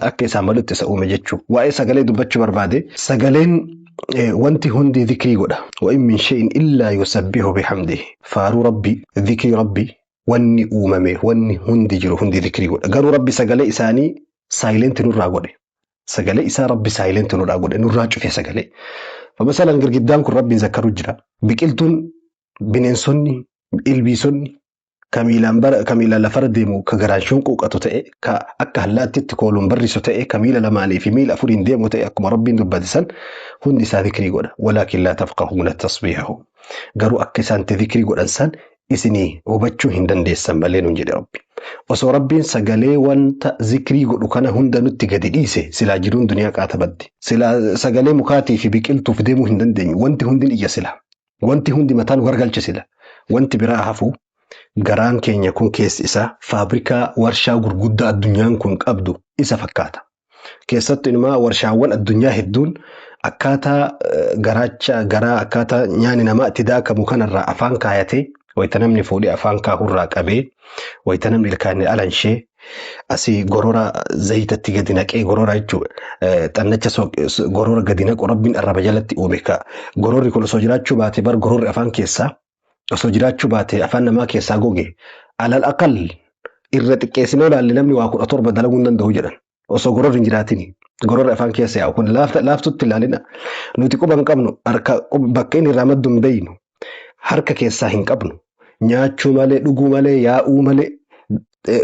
Akka isaa malutti isa uume jechuudha. Waa'ee sagalee dubbachuu barbaade sagaleen wanti hundi dhikrii godha. Wa in min shay'in illaa yusabbihu bihamdihi. Faaruu Rabbii, dhikrii Rabbii, wanni uumame, wanni hundi jiru hundi dhikrii godha. Garuu Rabbi sagalee isaanii silent nurraa godhe. Sagalee isaa Rabbi silent nurraa godhe, nurraa cufe sagalee. Masalan girgiddaan kun Rabbiin zakkaru jira. Biqiltuun, bineensonni, ilbiisonni ka miilaan bara ka miilaan lafarra deemu ka garaan shunquuqatu ta'e ka akka allaattiitti kooluun barrisu ta'e ka miila lamaanii fi miila afuriin deemu ta'e akkuma Rabbiin dubbate san hundi isaa dhikrii godha. Walaakin laa tafqahuuna tasbiihahu. Garuu akka isaan itti dhikrii godhan san isinii hubachuu hin dandeessan malee nuun jedhe Rabbi. Osoo Rabbiin sagalee wanta zikrii godhu kana hunda nutti gadi dhiise silaa jiruun duniyaa qaata baddi. Silaa sagalee mukaatii fi biqiltuuf deemuu hin dandeenyu. Wanti hundi iyya sila. Wanti hundi mataa nu gargalche sila. Wanti biraa hafu garaan keenya kun keessi isaa faabrikaa warshaa gurguddaa addunyaan kun qabdu isa fakkaata. Keessattuu inumaa warshaawwan addunyaa hedduun akkaataa garaacha garaa akkaataa nyaanni namaa itti daakamu kanarraa afaan kaayatee wayita namni fuudhee afaan kaahurraa qabee wayita namni ilkaanii alanshee asii gorora zayitatti gadi naqee gorora jechuudha. Xannacha gorora gadi naqu Rabbiin arraba jalatti uume ka gororri kun osoo jiraachuu baate bar gororri afaan keessaa osoo jiraachuu baate afaan namaa keessaa goge alal aqal irra xiqqeessinee ilaalle namni waa 17 dalaguu hin danda'u jedhan. Osoo gororri hin jiraatini. Gororri afaan keessa yaa'u kun laaftutti ilaalina. Nuti quba hin qabnu harka bakka inni irraa maddu hin beeynu. Harka keessaa hin qabnu. Nyaachuu malee dhuguu malee yaa'uu malee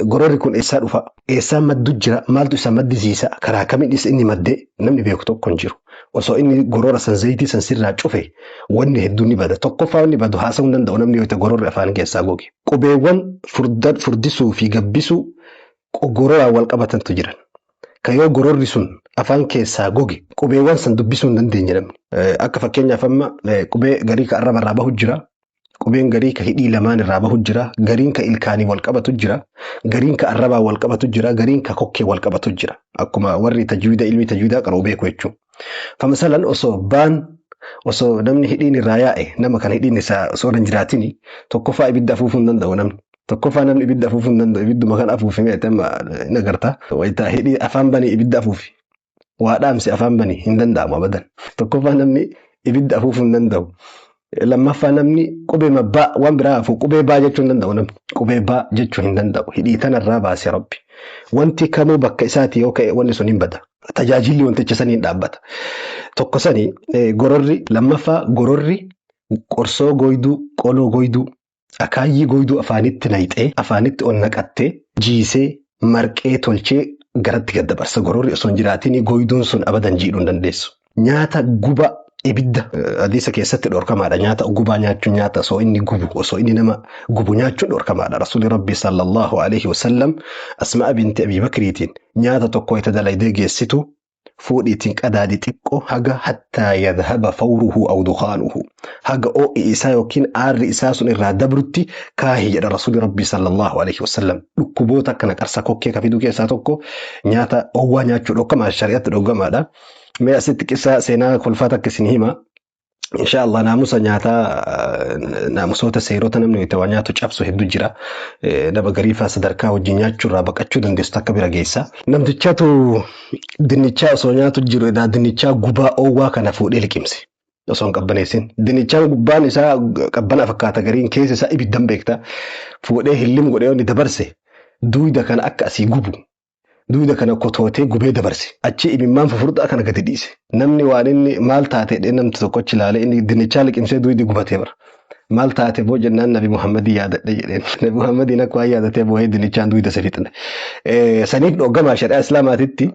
gororri kun eessaa dhufa? Eessaa maddu jira? Maaltu isa maddisiisa? Karaa kamiin isa inni maddee? Namni beeku tokko hin jiru. Osoo inni gorora san zayitii san sirraa cufe wanni hedduun ni bada. Tokkoffaa wanni badu haasa'uu hin danda'u namni yoo ta'e gororri afaan keessaa goge. Qubeewwan furdisuu fi gabbisuu gororaan wal qabatantu jiran. Ka yoo gororri sun afaan keessaa goge qubeewwan san dubbisuu hin dandeenye namni. Akka fakkeenyaaf amma qubee garii ka arraba irraa bahu jira. Qubeen garii ka hidhii lamaan irraa bahu jira. Gariin ka ilkaanii wal qabatu jira. Gariin ka arrabaa wal qabatu jira. Gariin ka kokkee wal qabatu jira. Akkuma warri tajwiida ilmi tajwiidaa qara'u beeku jechuudha. Famasalan osoo baan osoo namni hidhiin irraa yaa'e nama kan hidhiin isaa osoo hin jiraatini tokkoffaa ibidda afuufuu hin danda'u namni. Tokkoffaa namni ibidda afuufuu hin danda'u ibidduma kan afuufi mee amma hin agarta. Wayita hidhii afaan banii ibidda afuufi. Waa dhaamsi afaan banii hin danda'amu abadan. Tokkoffaa namni ibidda afuufuu hin danda'u. Lammaffaa namni qubee baa waan biraa hafu qubee baa jechuu hin danda'u namni. Qubee baa jechuu hin danda'u. Hidhii tanarraa baase Rabbi. Wanti kamuu bakka isaati yoo ka'e wanni sun hin bada. Tajaajilli wanticha sanii hin dhaabbata. Tokko sani gororri lammaffaa gororri qorsoo goyduu qoloo goyduu akaayyii goyduu afaanitti nayxee afaanitti ol naqattee jiisee marqee tolchee garatti gad dabarsa. Gororri osoo hin jiraatin goyduun sun abadan jiidhuu hin dandeessu. Nyaata guba ibidda hadiisa keessatti dhorkamaadha. Nyaata gubaa nyaachuun nyaata osoo inni gubu osoo inni nama gubu nyaachuun dhorkamaadha. Rasuulli Rabbi sallallahu alaihi wasallam Asmaa binti Abi Bakriitiin nyaata tokko itti dalaydee geessitu fuudhiitiin qadaadi xiqqoo haga hattaa yadhaba fawruhu aw dukhaanuhu haga oo'i isaa yookiin aarri isaa sun irraa dabrutti kaahi jedha Rasuulli Rabbi sallallahu alaihi wasallam. Dhukkuboota akka naqarsa kokkee ka fiduu keessaa tokko nyaata oowwaa nyaachuu dhorkamaa shari'atti dhorkamaadha. Mee asitti qissa seenaa kolfaa takka isin hima. Insha Allah naamusa nyaataa naamusoota seerota namni itti waa nyaatu cabsu hedduu jira. Nama gariifaa sadarkaa wajjin nyaachuu irraa baqachuu dandeessu takka bira geessa. Namtichatu dinnichaa osoo nyaatu jiru edaa dinnichaa gubaa oowwaa kana fuudhee liqimse. Osoo hin qabbaneessin. Dinnichaan gubbaan isaa qabbana fakkaata gariin keessa isaa ibiddan beekta. Fuudhee hillim godhee inni dabarse duuda kana akka asii gubu Duyda kana kotootee gubee dabarse. Achii imimmaan fufurdaa kana gadi dhiise. Namni waan inni maal taate jedhee namti tokko achi ilaalee inni dinnichaa liqimsee duydi gubatee bara. Maal taate boo jennaan Nabi Muhammadii yaadadhe jedheen. Nabi Muhammadiin akka waan yaadatee boo'ee dinnichaan duyda si fixne. Saniif dhorkamaa shari'aa Islaamaatitti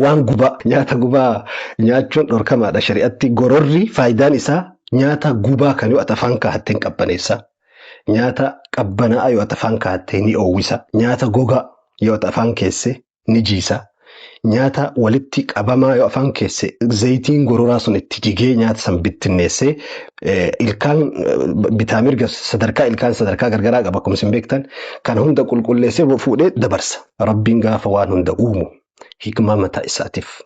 waan gubaa nyaata gubaa nyaachuun dhorkamaadha shari'atti. Gororri faayidaan isaa nyaata gubaa kan yoo ati afaan kaahatte hin qabbaneessa. Nyaata qabbanaa'aa yoo ati afaan kaahatte ni oowwisa. Nyaata gogaa yoo ati afaan keesse ni jiisa. Nyaata walitti qabamaa yoo afaan keesse zayitiin gororaa sun itti jigee nyaata san bittinneessee ilkaan bitaa mirga sadarkaa ilkaan sadarkaa gargaraa qaba akkuma isin beektan kan hunda qulqulleessee fuudhee dabarsa. Rabbiin gaafa waan hunda uumu hikmaa mataa isaatiif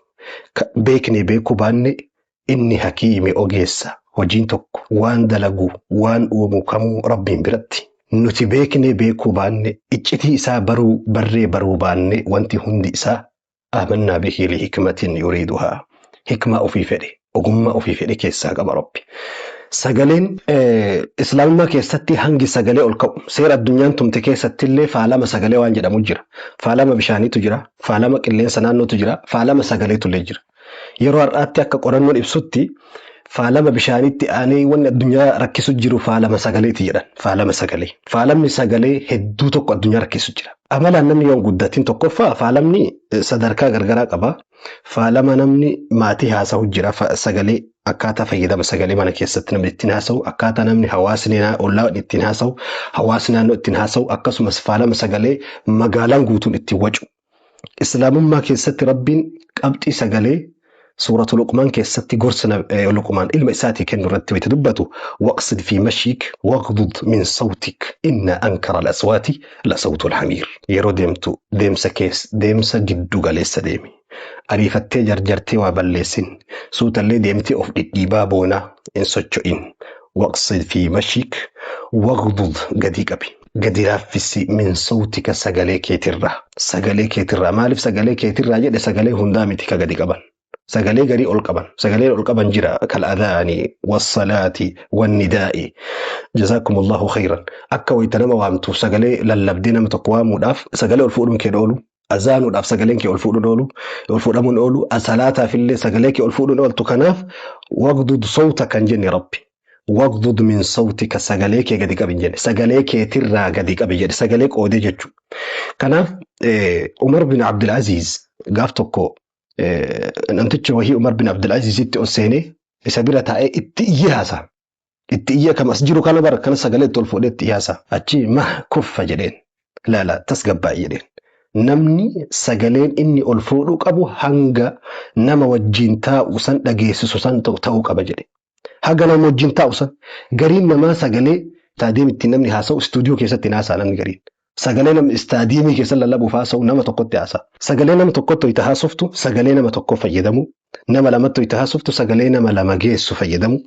beeknee beekuu baanne inni hakiimi ogeessa hojiin tokko waan dalagu waan uumu kamuu Rabbiin biratti. Nuti beeknee beekuu baanne iccitii isaa baruu barree baruu baanne wanti hundi isaa Aamannaa bihi lihikmatin yuriiduhaa. Hikmaa ofii fedhe, ogummaa ofii fedhe keessaa qaba Rabbi. Sagaleen Islaamummaa keessatti hangi sagalee ol ka'u seera addunyaan tumte keessatti illee faalama sagalee waan jedhamu jira. Faalama bishaaniitu jira, faalama qilleensa naannootu jira, faalama sagaleetu illee jira. Yeroo har'aatti akka qorannoon ibsutti faalama bishaaniitti aanee wanni addunyaa rakkisu jiru faalama sagaleeti jedhan. Faalama sagalee. Faalamni sagalee hedduu tokko addunyaa rakkisu jira. Amalaan namni yoo hin guddatin tokkoffaa faalamni sadarkaa gargaraa qaba. Faalama namni maatii haasa'u jira. Sagalee akkaataa fayyadama sagalee mana keessatti namni ittiin haasa'u, akkaataa namni hawaasni ollaa ittiin haasa'u, hawaasni naannoo ittiin haasa'u, akkasumas faalama sagalee magaalaan guutuun ittiin wacu. Islaamummaa keessatti Rabbiin qabxii sagalee Suuratu Luqmaan keessatti gorsa Luqmaan ilma isaatii kennu irratti wayita dubbatu, waqsid fi mashiik waqdud min sawtik inna ankara al-aswaati la sawtu al-hamiir. Yeroo deemtu deemsa kees deemsa giddu galeessa deemi. Ariifattee jarjartee waa balleessin. Suutallee deemtee of dhidhiibaa boonaa hin socho'in. Waqsid fi mashiik waqdud gadii qabi. Gadi laaffisi min sawtika sagalee keetirraa. Sagalee keetirraa maaliif sagalee keetirraa jedhe? Sagalee hundaa miti ka gadi qaban. Sagalee garii ol qaban. Sagaleen ol qaban jira kal adhaani wassalaati wannidaa'i. Jazaakumullahu khayran. Akka wayita nama waamtu sagalee lallabdee nama tokko waamuudhaaf sagalee ol fuudhuun kee oolu. Azaanuudhaaf sagaleen kee ol fuudhuun oolu. Ol fuudhamuun oolu. Salaataaf illee sagalee kee ol fuudhuun ooltu. Kanaaf waqdud sawta kan jenne Rabbi. Waqdud min sawtika sagalee kee gadi qabi jedhe. Sagalee keetirraa gadi qabi jedhe. Sagalee qoodee jechuudha. Kanaaf Umar bin Abdulaziz gaaf tokko namticha wahii Umar bin Abdulazizitti ol seenee isa bira taa'ee itti iyyee haasa'a. Itti iyyee kam as jiru kana bara kana sagalee itti ol fuudhee itti haasa'a. Achi mah kuffa jedheen. Laala tasgabbaa'i jedheen. Namni sagaleen inni ol fuudhuu qabu hanga nama wajjin taa'u san dhageessisu san ta'uu qaba jedhe. Haga nama wajjin taa'u san gariin namaa sagalee istaadiyeem ittiin namni haasa'u istuudiyoo keessatti hin haasa'a namni gariin. Sagalee namni istaadiyeemii keessa lallabuuf haasa'u nama tokkotti haasa'a. Sagalee nama tokkotti wayita haasoftu sagalee nama tokkoo fayyadamu. Nama lamatti wayita haasoftu sagalee nama lama geessu fayyadamu.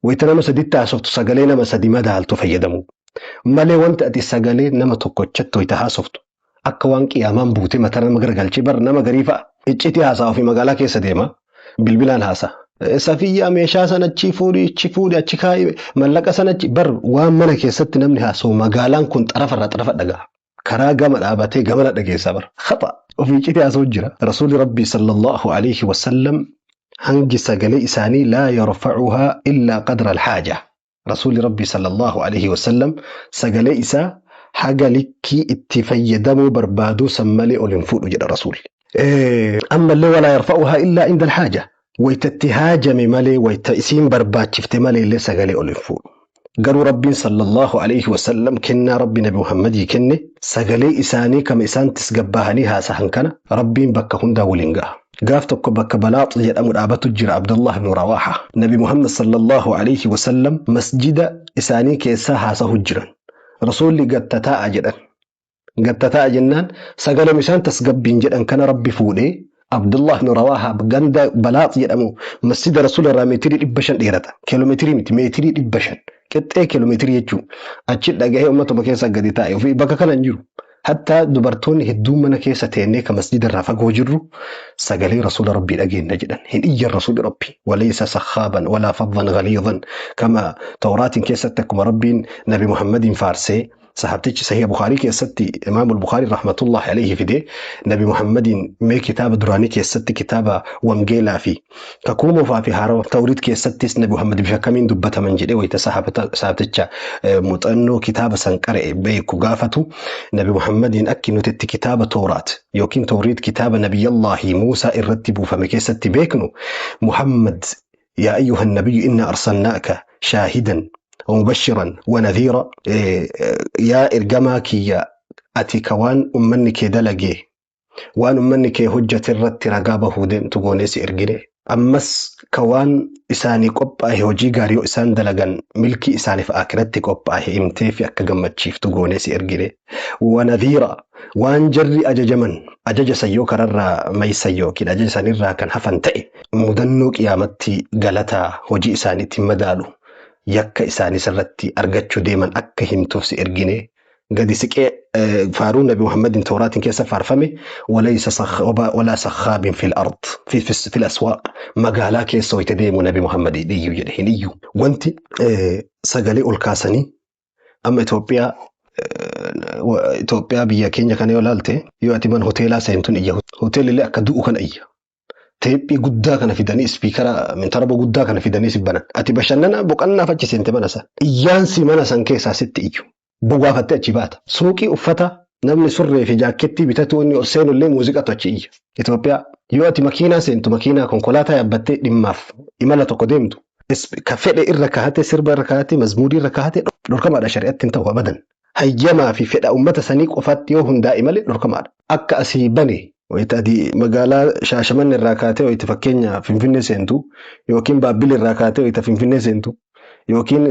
Wayita nama saditti haasoftu sagalee nama sadi madaaltu fayyadamu. Malee wanti ati sagalee nama tokkochatti wayita haasoftu akka waan qiyaamaan buutee mataa nama garagalchee bar nama garii fa'a. Iccitii haasaa ofii magaalaa keessa deema. Bilbilaan haasaa. Safiyyaa meeshaa sana achi fuudhi achi fuudhi achi kaa'i mallaqa sana achi bar waan mana keessatti namni haasa'u magaalaan kun xarafarraa xarafa dhaga'a. Karaa gama dhaabatee gamana dhageessaa bara. Khata ofii iccitii haasa'u jira. Rasuulli Rabbii sallallahu alaihi wasallam hangi sagalee isaanii laa yarfa'uhaa illaa qadra alhaaja. Rasuulli Rabbii sallallahu alaihi wasallam sagalee isaa haga likkii itti fayyadamuu barbaaduu san malee ol hin fuudhu jedha Rasuulli. Ammallee walaa yarfa'uhaa illaa inda alhaaja. Wayita itti haajame malee wayita isiin barbaachifte malee illee sagalee ol hin fuudhu. Garuu Rabbiin sallallahu alaihi wasallam kennaa Rabbi Nabi Muhammadii kenne sagalee isaanii kama isaan tasgabbaahanii haasahan kana Rabbiin bakka hundaa waliin gaha. Gaaf tokko bakka Balaax jedhamu dhaabatu jira Abdullah ibn Rawaaha. Nabi Muhammad sallallahu alaihi wasallam masjida isaanii keessaa haasahu jiran. Rasuulli gattataa'a jedhan. Gattataa'a jennaan sagalee isaan tasgabbiin jedhan kana Rabbi fuudhee Abdullah ibn Rawaaha ganda Balaax jedhamu masjida Rasuula irraa meetirii 500 dheerata. Kiiloomeetirii miti, meetirii 500. Qixxee kiiloomeetirii jechuudha. Achi dhagahee uummatuma keessa gadi taa'e ofii bakka kana hin jiru. Hattaa dubartoonni hedduun mana keessa teennee ka masjida irraa fagoo jirru sagalee Rasuula Rabbii dhageenna jedhan. Hin iyyan Rasuulli Rabbii. Walaysa sakhaaban walaa faddan ghaliidan kama Tawraatiin keessatti akkuma Rabbiin Nabi Muhammadiin faarsee sahaabtichi Sahiha Bukhaarii keessatti Imaam Bukhaarii rahmatullahi alayhi fidee Nabi Muhammadiin mee kitaaba duraanii keessatti kitaaba Wangeelaa fi kakuu moofaa fi haarawa Tawriit keessattis Nabi Muhammad bifa kamiin dubbataman jedhee wayita sahaabticha muuxannoo kitaaba san qara'e beeku gaafatu Nabi Muhammadiin akki nuti itti kitaaba Tooraat yookiin Tawriit kitaaba Nabiyyallahi Muusaa irratti buufame keessatti beeknu Muhammad yaa ayyuhan nabiyyu inna arsalnaaka shaahidan wa mubashiran wa nadhiira, yaa ergamaa kiyya, ati ka waan ummanni kee dalage waan ummanni kee hojjate irratti ragaa bahuu deemtu goonee si ergine, ammas ka waan isaanii qophaa'e hojii gaarii yoo isaan dalagan milkii isaaniif aakiratti qophaa'e himtee fi akka gammachiiftu goonee si ergine, wa nadhiira waan jarri ajajaman ajaja san yoo kararraa maysan yookiin ajaja sanirraa kan hafan ta'e mudannoo qiyaamatti galataa hojii isaaniitti madaalu yakka isaanii sirratti argachuu deeman akka himtuuf si ergine. Gadi siqee faaruun Nabi Muhammadin Tawraatiin keessa faarfame walaysa walaa sakhaabin fil ard fil aswaaq magaalaa keessa wayita deemu Nabi Muhammad iyyu jedhe hin iyyu. Wanti sagalee ol kaasanii amma Itoophiyaa biyya keenya kana yoo ilaalte yoo ati mana hoteelaa seentuun iyya. Hoteelli illee akka du'u kana iyya. Teephii guddaa kana fidanii ispiikara mintaraba guddaa kana fidanii si banan. Ati bashannana boqannaaf achi seente mana san. Iyyaansi mana san keessaa sitti iyyu. Bugaafattee achi baata. Suuqii uffata namni surree fi jaakkeettii bitatu inni ol seenu illee muuziqaatu achi iyya. Itoophiyaa yoo ati makiinaa seentu makiinaa konkolaataa yaabbattee dhimmaaf imala tokko deemtu ka fedhe irra kahatee sirba irra kahatee mazmuurii irra kahatee dhorkamaadha shari'atti hin ta'u abadan. Hayyamaa fi fedha uummata sanii qofaatti yoo hundaa'e malee dhorkamaadha. Akka asii bane wayita ati magaalaa Shaashamanne irraa kaatee wayita fakkeenya Finfinnee seentu yookiin Baabbil irraa kaatee wayita Finfinnee seentu yookiin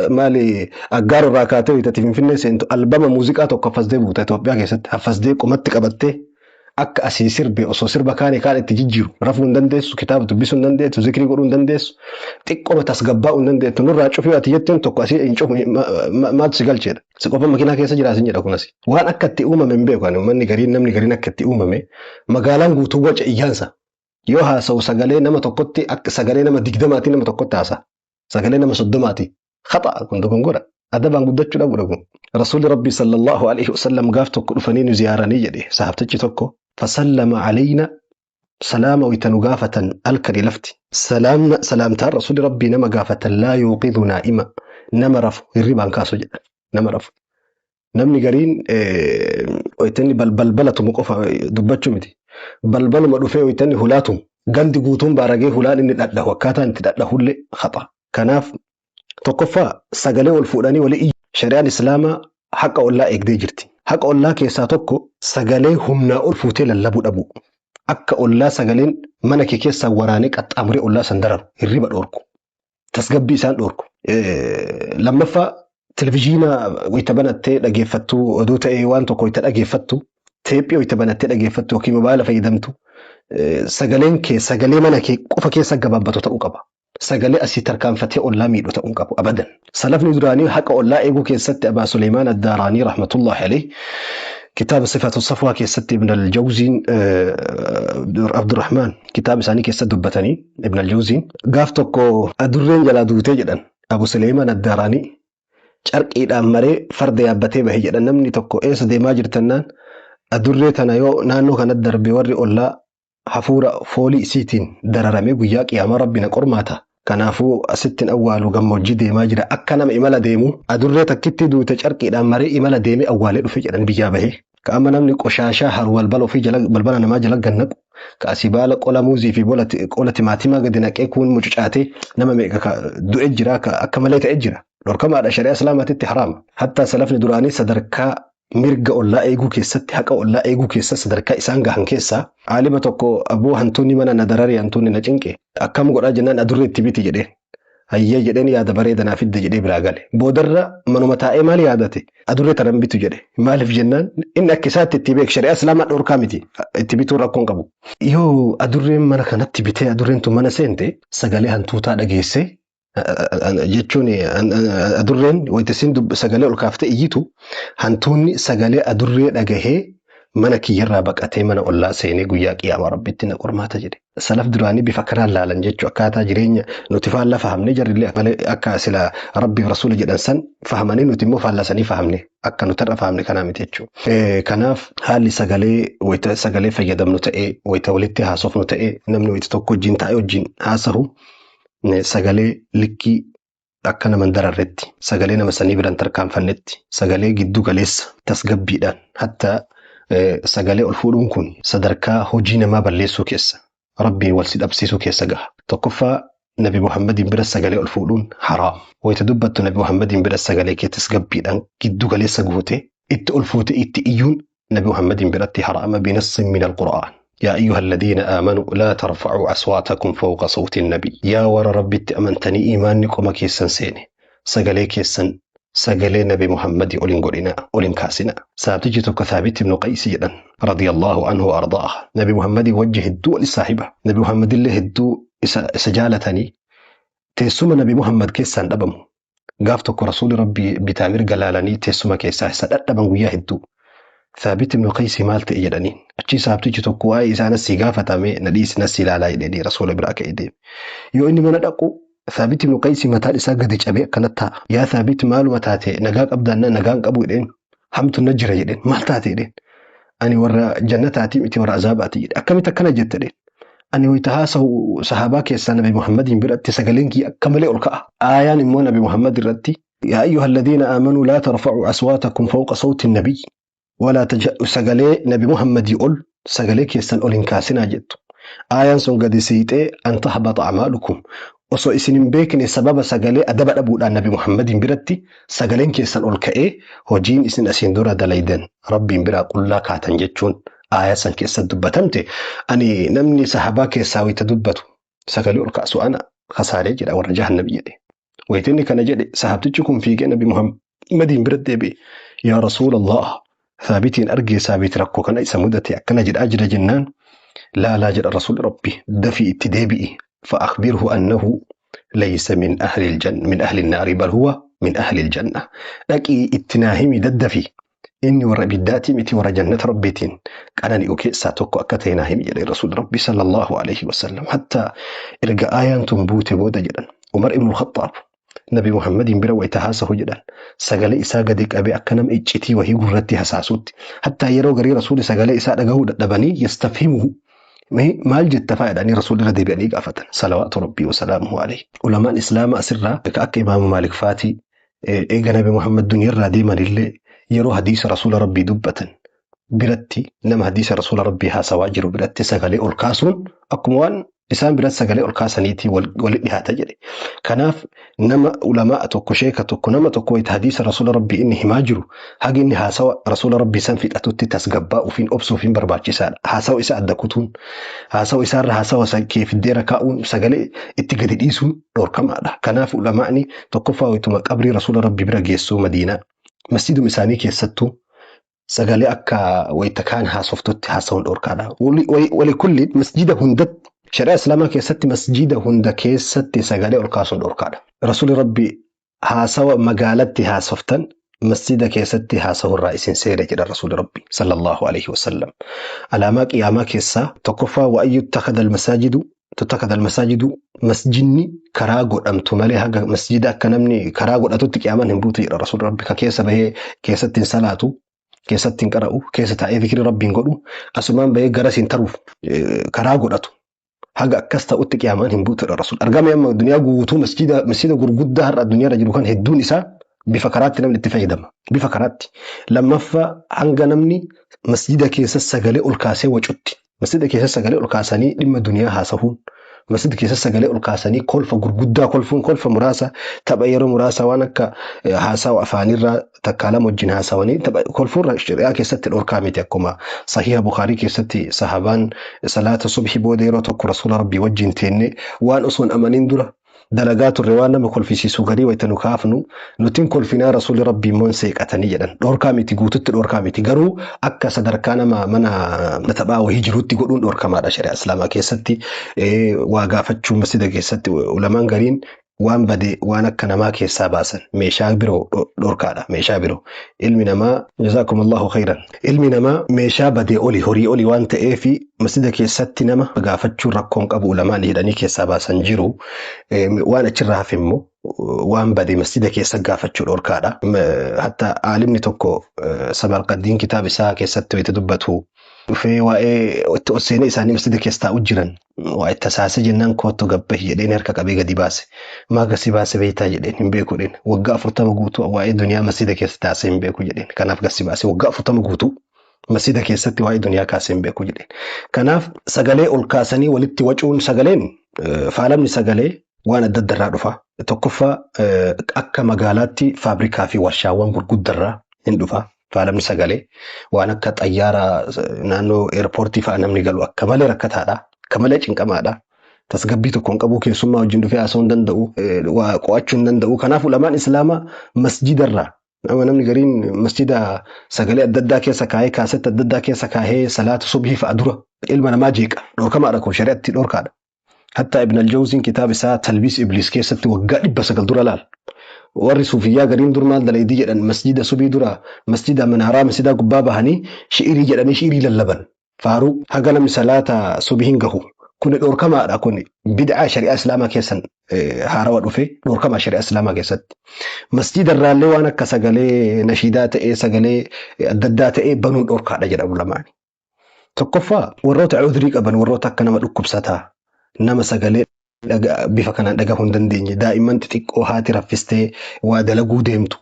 maali Aggaaro irraa kaatee wayita ati Finfinnee seentu albama muuziqaa tokko haffasdee buuta Itoophiyaa keessatti haffasdee qomatti qabattee akka asii sirbe osoo sirba kaane kaan itti jijjiiru rafuu hin dandeessu kitaaba dubbisuu hin dandeessu zikrii godhuu hin dandeessu xiqqooma tasgabbaa'uu hin dandeettu nurraa cufii ati jetteen tokko asii hin cufu maaltu si galcheedha. Si qofa makiinaa keessa jira asin jedha kun asi. Waan akka itti uumame hin beeku ani uummanni gariin namni gariin akka itti uumame magaalaan guutuu waca iyyaansa. Yoo haasa'u sagalee nama tokkotti akka sagalee nama 20tiin nama tokkotti haasa. Sagalee nama 30ti. Khata kun dogongora. Adabaan guddachuu dhabuudha kun. Rasuulli Rabbii sallallahu alaihi wasallam gaaf tokko dhufanii nu ziyaaranii jedhe sahabtichi tokko fasallama alayna salaama wayita nu gaafatan halkanii lafti. Salaamna salaamtaan Rasuulli Rabbii nama gaafatan laa yuuqidhu naa'ima nama rafu hirribaan kaasu jedha. Nama rafu. Namni gariin wayita inni balbala tumu qofa dubbachuu miti. Balbaluma dhufee wayita inni hulaa tumu gandi guutuun baaragee hulaan inni dhadhahu akkaataan itti dhadhahullee khata. Kanaaf tokkoffaa sagalee ol fuudhanii walii iyyu. Shari'aan Islaamaa haqa ollaa eegdee jirti. Haqa ollaa keessaa tokko sagalee humnaa ol fuutee lallabuu dhabuu. Akka ollaa sagaleen mana kee keessaa waraanee qaxxaamuree ollaa san dararu hirriba dhoorku. Tasgabbii isaan dhoorku. Lammaffaa televizyiina wayita banattee dhageeffattu oduu ta'ee waan tokko wayita dhageeffattu teephii wayita banattee dhageeffattu yookiin mobaayila fayyadamtu sagaleen kee sagalee mana kee qofa keessa gabaabbatu ta'uu qaba. Sagalee asii tarkaanfatee ollaa miidhu ta'uu qabu abadan. Salafni duraanii haqa ollaa eeguu keessatti Abaa Suleymaan Addaaraanii rahmatullahi alayh kitaaba Sifatu Safwaa keessatti Ibn al-Jawziin Abdurrahmaan kitaaba isaanii keessatti dubbatanii Ibn al-Jawziin gaaf tokko adurreen jalaa duutee jedhan Abu Suleymaan Addaaraanii carqiidhaan maree farda yaabbatee bahe jedhan namni tokko eessa deemaa jirtannaan adurree tana yoo naannoo kanatti darbe warri ollaa hafuura foolii isiitiin dararamee guyyaa qiyaamaa rabbi na qormaata. Kanaafuu asittiin awwaalu gammoojjii deemaa jira. Akka nama imala deemu adurree takkitti duute carqiidhaan maree imala deemee awwaalee dhufe jedhan biyyaa bahee. Ka amma namni qoshaashaa haru balbala ofii jala balbala namaa jala gannaqu. Ka asii baala qola muuzii fi qola timaatimaa gadi naqee kuun mucucaatee nama meeqa ka du'e jira ka akka malee ta'e jira. Dhorkamaadha shari'aa islaamaatitti haraama. Hattaa salafni duraanii sadarkaa mirga ollaa eeguu keessatti haqa ollaa eeguu keessatti sadarkaa isaan gahan keessaa aalima tokko aboo hantuunni mana na darare hantuunni na cinqe akkam godhaa jennaan adurree itti biti jedheen. Hayyee jedheen yaada bareeda naa fidde jedhee biraa gale. Boodarra manuma taa'ee maal yaadate adurree tanan bitu jedhe. Maaliif jennaan inni akka isaatti itti beek shari'aa islaamaa dhorkaa miti itti bituu rakkoon qabu. Yoo adurreen mana kanatti bitee adurreen tun mana seente sagalee hantuutaa dhageessee jechuun adurreen wayita isin sagalee ol kaaftee iyyitu hantuunni sagalee adurree dhagahee mana kiyyarraa baqatee mana ollaa seenee guyyaa qiyaamaa rabbitti na qormaata jedhe. Salaf duraanii bifa kanaan laalan jechuu akkaataa jireenya nuti faallaa fahamne jarrillee malee akka sila rabbiif rasuula jedhan san fahamanii nuti immoo faallasanii fahamne akka nuti irra fahamne kanaa miti jechuudha. Kanaaf haalli sagalee wayita sagalee fayyadamnu ta'ee wayita walitti haasofnu ta'ee namni wayita tokko wajjin taa'ee wajjin haasahu sagalee likkii akka nama hin dararretti sagalee nama sanii biran tarkaanfannetti sagalee giddu galeessa tasgabbiidhaan hatta sagalee ol fuudhuun kun sadarkaa hojii namaa balleessuu keessa rabbiin wal si dhabsiisuu keessa gaha. Tokkoffaa Nabi Muhammadiin bira sagalee ol fuudhuun haraam. Wayita dubbattu Nabi Muhammadiin bira sagalee kee tasgabbiidhaan giddu galeessa gootee itti ol fuutee itti iyyuun Nabi Muhammadiin biratti haraama binassin min al-Qur'aan. Yaa ayyuha alladhiina aamanuu laa tarfa'uu aswaatakum fawqa sawti nabi. Yaa warra Rabbitti amantanii iimaanni qoma keessan seene sagalee keessan sagalee Nabi Muhammadii ol hin godhinaa ol hin kaasinaa. Saabtichi tokko Thaabit ibnu Qaysi jedhan radiyallahu anhu wa ardaa'a. Nabi Muhammadii wajji hedduu wal saahiba. Nabi Muhammadillee hedduu isa jaalatanii teessuma Nabi Muhammad keessaan dhabamu. Gaaf tokko Rasuulli Rabbii bitaa mirga laalanii teessuma keessaa isa dhadhaban guyyaa hedduu. Thaabit ibnu Qaysi maal ta'e jedhaniin. Achii sahabtichi tokko waa'ee isaa nasii gaafatame na dhiisi nasii ilaalaa jedhanii Rasuula biraa ka'ee deeme. Yoo inni mana dhaqu Thaabit ibnu Qaysi mataan isaa gadi cabee akkana taa'a. Yaa Thaabit, maaluma taate? Nagaa qabdaan? Nagaan qabu jedheen. Hamtu na jira jedheen. Maal taate jedheen. Ani warra jannataatii miti, warra azaabaati jedhe. Akkamitti akkana jette jedheen. Ani wayita haasa'u sahaabaa keessaa Nabi Muhammadiin biratti sagaleen kiyya akka malee ol ka'a. Aayaan immoo Nabi Muhammad irratti "يا أيها الذين آمنوا لا ترفعوا أصواتكم فوق صوت النبي ولا sagalee Nabi Muhammadii ol sagalee keessan ol hin kaasinaa" jettu. Aayaan sun gadi siixee "أن تحبط أعمالكم" osoo isin hin beekne sababa sagalee adaba dhabuudhaan Nabi Muhammadiin biratti sagaleen keessan ol ka'ee hojiin isin asiin dura dalaydan Rabbiin biraa qullaa kaatan jechuun aayaa san keessatti dubbatamte. Ani namni sahabaa keessaa wayita dubbatu sagalee ol kaasu ana kasaaree jedha, warra jahannam jedhe. Wayita inni kana jedhe sahabtichi kun fiigee Nabi Muhammadiin bira deebi'e. "Yaa Rasuulallah, Thaabitiin argee, Saabit rakkoo kana isa mudate akkana jedhaa jira" jennaan, "Laalaa," jedha Rasuulli Rabbi, "dafii itti deebi'i. فأخبره أنه ليس من أهل الجنة، من أهل النار، بل هو من أهل الجنة. Dhaqii itti naa himi daddafi, inni warra ibiddaatii miti, warra jannata Rabbiitiin qanani'u keessaa tokko akka ta'e naa himi" jedhe Rasuulli Rabbi صلى الله عليه وسلم. Hatta erga aayaan tun buute booda jedhan Umar ibn Khattaab Nabi Muhammadiin bira wayita haasahu jedhan sagalee isaa gadi qabee akka nama iccitii wahii gurratti hasaasutti. Hatta yeroo garii Rasuulli sagalee isaa dhagahuu dadhabanii يستفهمه, maal jetta faa jedhanii Rasuulli irra deebi'anii gaafatan صلوات ربي وسلامه عليه. Ulamaan Islaama asirraa akka Imaamu Maalik faatii eega Nabi Muhammad duniyaarraa deeman illee yeroo hadiisa Rasuula Rabbii dubbatan biratti, nama hadiisa Rasuula Rabbii haasawaa jiru biratti sagalee ol kaasuun akkuma waan isaan biratti sagalee ol kaasaniitii walitti dhiyaata jedhe. Kanaaf nama ulamaa tokko, sheeka tokko, nama tokko wayita hadiisa Rasuula Rabbii inni himaa jiru haga inni haasawa Rasuula Rabbii san fixatutti tasgabbaa'uufiin obsuufiin barbaachisaadha. Haasawa isa adda kutuun, haasawa isaarra haasawa kee fiddeera kaa'uun, sagalee itti gadi dhiisuun dhorkamaadha. Kanaaf ulamaani tokkoffaa wayituma qabrii Rasuula Rabbii bira geessuu Madiinaa masjiduma isaanii keessattuu sagalee akka wayita kaan haasoftutti haasawuun dhorkaadha. Wali kulli masjida hundatti, shari'a Islaamaa keessatti masjida hunda keessatti sagalee ol kaasuun dhorkaadha. Rasuulli Rabbi haasawa magaalatti haasoftan masjida keessatti haasawurraa isin seere jedha Rasuulli Rabbi صلى الله عليه وسلم. Alaamaa qiyaamaa keessaa tokkoffaa وأن يتخذ المساجد تتخذ المساجد, masjidni karaa godhamtu malee haga masjida akka namni karaa godhatutti qiyaamaan hin buutu jedha Rasuulli Rabbi. Ka keessa bahee keessatti hin salaatu, keessatti hin qara'u, keessa taa'ee zikrii Rabbiin godhu, asumaan bahee gara siin taruuf karaa godhatu. Haga akkas ta'utti qiyaamaan hin buutu jedha Rasuul. Argame amma duniyaa guutuu masjida gurguddaa har'a addunyaarra jiru kan hedduun isaa bifa karaatti namni itti fayyadama. Bifa karaatti. Lammaffaa hanga namni masjida keessa sagalee ol kaasee wacutti. Masjida keessa sagalee ol kaasanii dhimma duniyaa haasahuun, masjida keessa sagalee ol kaasanii kolfa gurguddaa kolfuun, kolfa muraasa tapha yeroo muraasa waan akka haasawa afaanirraa takkaa lama wajjin haasawanii tapha kolfuurra shari'aa keessatti dhorkaa miti. Akkuma Sahiha Bukaarii keessatti sahabaan salaata subhi booda yeroo tokko Rasuula Rabbii wajjin teenne waan osoo hin amanin dura dalagaa turre waan nama kolfisiisu garii wayita nu kaafnu nutiin kolfinaa, Rasuulli Rabbii immoo seeqatanii jedhan. Dhorkaa miti, guututti dhorkaa miti, garuu akka sadarkaa nama mana taphaa wahii jirutti godhuun dhorkamaadha shari'aa Islaamaa keessatti. Waa gaafachuu masjida keessatti ulamaan gariin waan bade waan akka namaa keessaa baasan meeshaa biroo dhorkaadha. Meeshaa biroo ilmi namaa, جزاكم الله خيرا, ilmi namaa meeshaa badee oli horii oli waan ta'eef masjida keessatti nama gaafachuun rakkoon qabu ulamaan jedhanii keessaa baasan jiru. Waan achirraa hafe immoo waan bade masjida keessa gaafachuu dhorkaadha. Hatta aalimni tokko Samarqandiin kitaaba isaa keessatti wayita dubbatu dhufee waa'ee itti ol seenee isaanii masjida keessa taa'u jiran waa itti tasaasee jennaan, "Koottu gabbahi" jedheen, harka qabee gadi baase. "Maa gasi baase beektaa?" jedheen. "Hin beeku" jedheen. "Waggaa 40 guutuu waa'ee duniyaa masjida keessa taasee hin beeku" jedheen. "Kanaaf gasi baase, waggaa 40 guutuu masjida keessatti waa'ee duniyaa kaasee hin beeku" jedheen. Kanaaf sagalee ol kaasanii walitti wacuun, sagaleen faalamni sagalee waan adda addaa irraa dhufa. Tokkoffaa akka magaalaatti faabrikaa fi warshaawwan gurguddarraa hin dhufa. Faalamni sagalee waan akka xayyaara naannoo eerpoortii fa'a namni galu akka malee rakkataadha. Akka malee cinqamaadha. Tasgabbii tokko hin qabu, keessummaa wajjin dhufee haasa'uu hin danda'u, waa qo'achuu hin danda'u. Kanaaf ulamaan Islaamaa masjidarraa nama namni gariin masjida sagalee adda addaa keessa kaahee, kaasetta adda addaa keessa kaahee salaata subhii fa'a dura ilma namaa jeeqa. Dhorkamaadha, kun shari'atti dhorkaadha. Hatta Ibn al-Jawziin kitaaba isaa Talbiis Ibliis keessatti waggaa 900 dura laal. Warri suufiyyaa gariin dur maal dalaydii jedhan masjida subii dura masjida manaaraa masjidaa gubbaa bahanii shi'irii jedhanii shi'irii lallaban. Faaruu haga namni salaata subii hin gahu. Kuni dhorkamaadha kuni bid'aa shari'aa islaamaa keessan haarawa dhufe dhorkamaa shari'aa islaamaa keessatti. Masjida irraallee waan akka sagalee nashiidaa ta'ee sagalee adda addaa ta'ee banuun dhorkaadha jedhamu lamaani. Tokkoffaa warroota cudrii qaban warroota akka nama dhukkubsataa nama sagalee bifa kanaan dhagahuu hin dandeenye daa'imman xixiqqoo haati raffistee waa dalaguu deemtu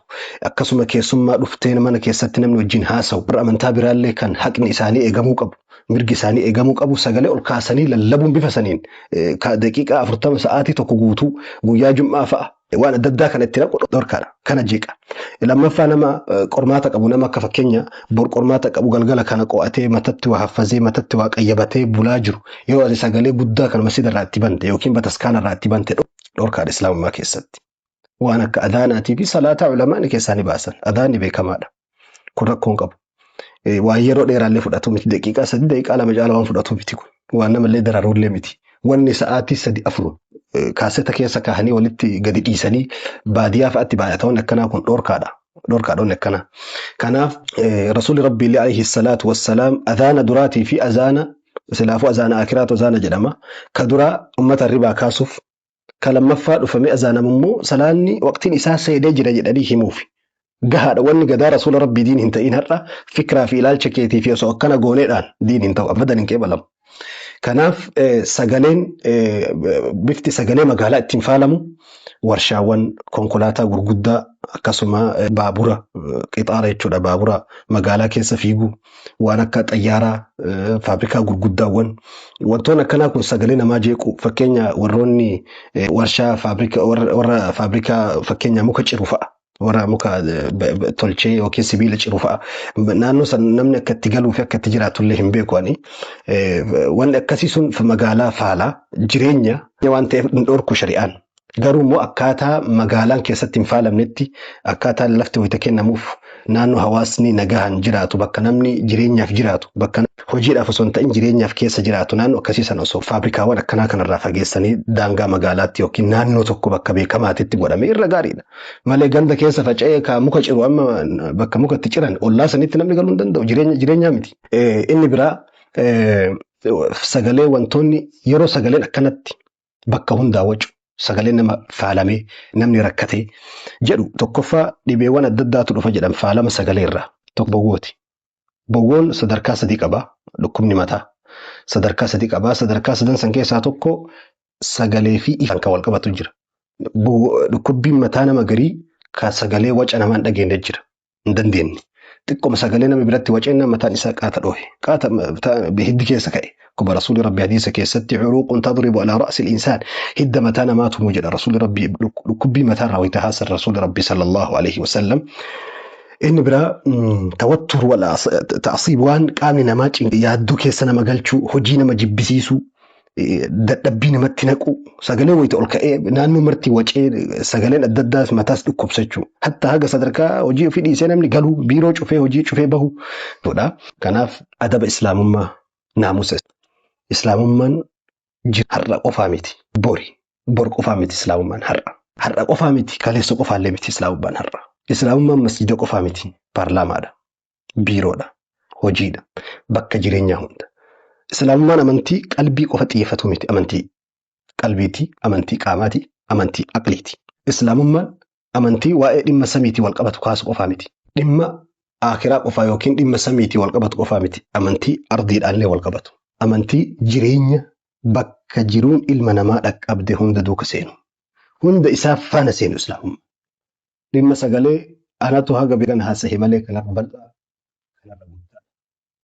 akkasuma keessummaa dhuftee mana keessatti namni wajjin haasa'u warra amantaa biraallee kan haqni isaanii eegamuu qabu mirgi isaanii eegamuu qabu sagalee ol kaasanii lallabuun bifa saniin daqiiqaa 40 sa'aatii tokko guutuu guyyaa jum'aa fa'a waan adda addaa kana itti naqu dhorkaadha. Kana jeeqa. Lammaffaa nama qormaata qabu nama akka fakkeenya bor qormaata qabu galgala kana qo'atee matatti waa haffazee matatti waa qayyabatee bulaa jiru yoo ati sagalee guddaa kana masjida irraa itti bante yookiin bataskaana irraa itti bante dhorkaadha islaamummaa keessatti. Waan akka adaanaatii fi salaataa ulamaan keessaa ni baasan. Adaanni beekamaadha. Kun rakkoo hin qabu. Waan yeroo dheeraallee fudhatu miti daqiiqaa 3 daqiiqaa 2 caala waan fudhatu miti kun. Waan namallee dararuullee miti. Wanni sa'aatii 3 4 kaaseta keessa kaahanii walitti gadi dhiisanii baadiyyaa fa'aatti baay'ata wanni akkanaa kun dhorkaadha. Dhorkaadha wanni akkanaa. Kanaaf Rasuulli Rabbi illee alayhi salaatu wassalaam azaana duraatii fi azaana silaafuu azaana akiraatu azaana jedhama. Ka duraa ummata ribaa kaasuuf ka lammaffaa dhufamee azaanamu immoo salaanni waqtiin isaa seenee jira jedhanii himuufi. Gahaadha wanni gadaa Rasuula Rabbii diin hin ta'in har'a fikraa fi ilaalcha keetii fi osoo akkana gooneedhaan diin hin ta'u abadan hin qeebalamu. Kanaaf sagaleen bifti sagalee magaalaa ittiin faalamu warshaawwan konkolaataa gurguddaa akkasuma baabura qixaara jechuudha baabura magaalaa keessa fiigu waan akka xayyaaraa faabrikaa gurguddaawwan wantoonni akkanaa kun sagalee namaa jeequ fakkeenya warroonni warshaa faabrikaa warra faabrikaa fakkeenya muka ciru fa'a. Warra muka tolchee yookiin sibiila ciru fa'a. Naannoo san namni akka itti galuu fi akka itti jiraatu illee hin beeku ani. Wanni akkasii sun magaalaa faalaa jireenya waan ta'eef hin dhorku shari'aan. Garuu immoo akkaataa magaalaan keessatti hin faalamnetti akkaataa lafti wayita kennamuuf naannoo hawaasni nagahaan jiraatu bakka namni jireenyaaf jiraatu bakka hojiidhaaf osoo hin ta'in jireenyaaf keessa jiraatu naannoo akkasii sana osoo faabrikaawwan akkanaa kanarraa fageessanii daangaa magaalaatti yookiin naannoo tokko bakka beekamaatitti godhame irra gaariidha. Malee ganda keessa faca'ee ka muka ciru amma bakka muka itti ciran ollaa sanitti namni galuu hin danda'u jireenyaa miti. Inni biraa sagalee wantoonni yeroo sagaleen akkanatti bakka hundaa wacu sagaleen nama faalamee namni rakkatee jedhu tokkoffaa dhibeewwan adda addaatu dhufa jedhan faalama sagalee irraa tokko bowwooti. Bowwoon sadarkaa sadii qaba dhukkubni mataa sadarkaa sadii qaba sadarkaa sadan san keessaa tokko sagalee fi ifaan kan wal qabatu jira. Dhukkubbiin mataa nama garii ka sagalee waca namaan dhageenye jira. Hin dandeenye. Xiqqoma sagalee nama biratti waceenna mataan isaa qaata dhoohe. Qaata hiddi keessa ka'e. Akkuma Rasuulli Rabbi hadiisa keessatti curuuqun tadribu alaa ra'si al-insaan hidda mataa namaa tumuu jedha Rasuulli Rabbi dhukkubbii mataa irraa wayita haasan Rasuulli Rabbi sallallahu alaihi wasallam. Inni biraa tawattur wal ta'asiib waan qaamni namaa yaaddoo keessa nama galchuu hojii nama jibbisiisuu dadhabbii namatti naqu sagalee wayita ol ka'ee naannoo marti wacee sagaleen adda addaas mataas dhukkubsachuu hatta haga sadarkaa hojii ofii dhiisee namni galuu biiroo cufee hojii cufee bahu godha. Kanaaf adaba islaamummaa naamusa islaamummaan har'a qofaa miti bori bor qofaa miti islaamummaan har'a har'a qofaa miti kaleessa qofaallee miti islaamummaan har'a islaamummaan masjida qofaa miti paarlaamaadha biiroodha hojiidha bakka jireenyaa hunda. Islaamummaan amantii qalbii qofa xiyyeeffatu miti amantii qalbiiti amantii qaamaati amantii aqliiti. Islaamummaan amantii waa'ee dhimma samiitii wal qabatu kaasu qofaa miti. Dhimma akiraa qofaa yookiin dhimma samiitii wal qabatu qofaa miti. Amantii ardiidhaallee wal qabatu. Amantii jireenya bakka jiruun ilma namaa dhaqqabde hunda duuka seenu. Hunda isaa faana seenu islaamummaa. Dhimma sagalee anatu haga beekan haasahe malee kanarra bal'aa kanarra